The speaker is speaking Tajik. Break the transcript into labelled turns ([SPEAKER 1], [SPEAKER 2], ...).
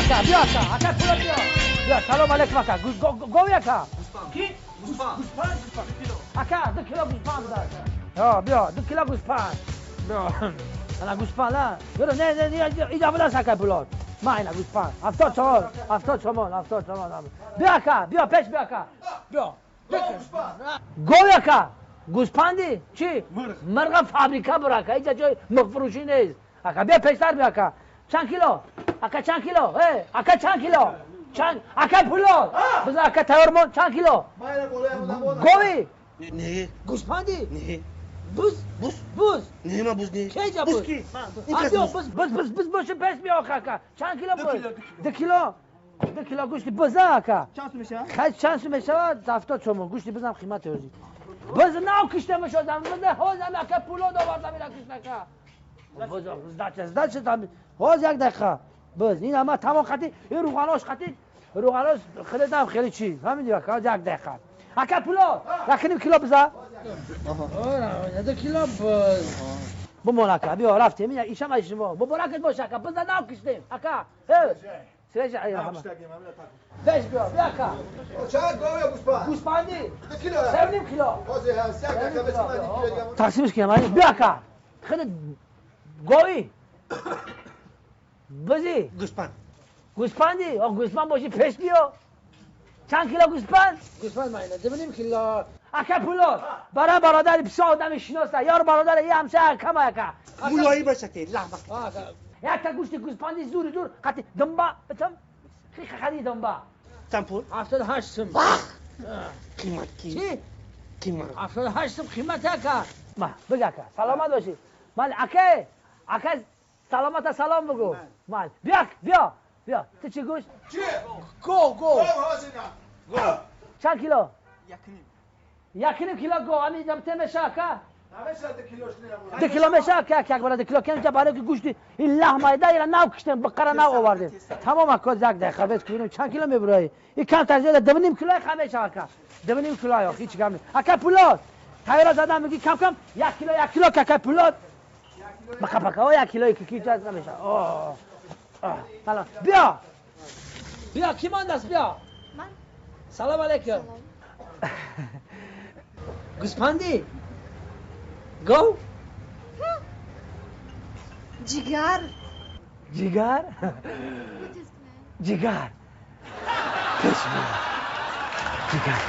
[SPEAKER 1] ака, биё ака, ака пулот биё. Биё, салом алейкум ака. Гови ака. Ки? Гӯспанд. Ака, 2 кило гӯспанд буда. Ҳо, биё, 2 кило гӯспанд. Биё. Ана гӯспанд, а? Биё, не, не, не, иҷа будааст ака пулот. Ма ина гӯспанд. 70 сомон, 70 сомон, 70 сомон. Биё ака, биё пеш биё ака. Биё. Гови ака. Гӯспанди? Чӣ? Мирға фабрика бур ака. Иҷа ҷои мирғфурӯшӣ нест. Ака, биё пештар биё ака. Чанд кило? Ака чанд кило? Э, ака чанд кило? Чанд? Ака пулот. Биза ака тайёр мон чанд кило? Гови?
[SPEAKER 2] Не.
[SPEAKER 1] Гӯспанди?
[SPEAKER 2] Не.
[SPEAKER 1] Буз?
[SPEAKER 2] Буз?
[SPEAKER 1] Буз.
[SPEAKER 2] Не, ма буз не.
[SPEAKER 1] Кеҷа
[SPEAKER 2] буз?
[SPEAKER 1] Буз?
[SPEAKER 2] Ки?
[SPEAKER 1] Биё, буз, буз, буз, буз боши пеш биё ака. Чанд кило буз? 2 кило. 2 кило гӯшти буз ака.
[SPEAKER 2] Чанд сум мешавад?
[SPEAKER 1] Хай чанд сум мешавад? 70 сомон. Гӯшти бузам қимат ҳозир. Буз нав кишта мешавад. Буз ҳозир ака пулот овардам ира кишта ака. Буз сдача, сдача там. Ҳозир як дақиқа. Буз ин ама тамом хати, ин рӯғанош хати, рӯғанош хеле хеле чиз. Фаҳмидӣ ака? Як дақиқа. Ака пулот, 1.5 кило биза. 2 кило буз. Бумон ака, биё рафтем. Ишам аз шумо. Муборакат бош ака. Биза нав киштем. Ака. Свежа, ай раҳмат. Пеш биё, биё ака.
[SPEAKER 3] Чанд гов ё гӯспанд?
[SPEAKER 1] Гӯспанди?
[SPEAKER 3] 2 кило.
[SPEAKER 1] 3.5 кило.
[SPEAKER 3] Ҳозир ҳаст, як дақиқа бес ман 2 кило дигар.
[SPEAKER 1] Тақсимش кунем, ай. Биё ака. Хеле гови? Бузи?
[SPEAKER 2] Гӯспанд.
[SPEAKER 1] Гӯспанди? О, гӯспанд боши пеш биё. Чанд кило гӯспанд? Гӯспанд майна 2.5 кило. Ака пулот. Бара бародар бисёр одами шиноса. Ёр бародар и ҳамса акама ака.
[SPEAKER 2] Мулоим бошад, лаҳма.
[SPEAKER 1] Якта гӯшти гӯспанди зури дур қати думба битам. Хи думба.
[SPEAKER 2] Чанд пул?
[SPEAKER 1] 78 сум.
[SPEAKER 2] Қимат ки?
[SPEAKER 1] Чӣ?
[SPEAKER 2] Қимат.
[SPEAKER 1] 78 сум қимат ака. Ма, биг ака. Саломат бошӣ. Мал ака, ака саломата салом бугу. Мал. Биё, биё. Биё. Ту чӣ гӯшт?
[SPEAKER 3] Чӣ?
[SPEAKER 1] Гов, гов.
[SPEAKER 3] Гов ҳозир на. Гов.
[SPEAKER 1] Чанд кило?
[SPEAKER 2] 1.5.
[SPEAKER 1] 1.5 кило гов. Ами ҷамте меша ака?
[SPEAKER 3] Намешавад 2 килош не.
[SPEAKER 1] 2 кило меша ака, як бара 2 кило кем барои ки гӯшти ин лаҳмайда ира нав киштем, бақара нав овардем. Тамом ака, як дақиқа бес кунем чанд кило мебурай. Ин камтар зиёда 2.5 кило ха меша ака. 2.5 кило ё ҳеч гап не. Ака пулот. Тайёра задам меги кам кам 1 кило, 1 кило ака пулот. Бақа бақа, о 1 кило ки ҷаз намеша. О. Салом. Биё. Биё, ки мондаст биё?
[SPEAKER 4] Ман.
[SPEAKER 1] Салом алейкум. Гӯспанди? Гов?
[SPEAKER 4] Ҷигар.
[SPEAKER 1] Ҷигар? Ҷигар. Пеш биё. Ҷигар.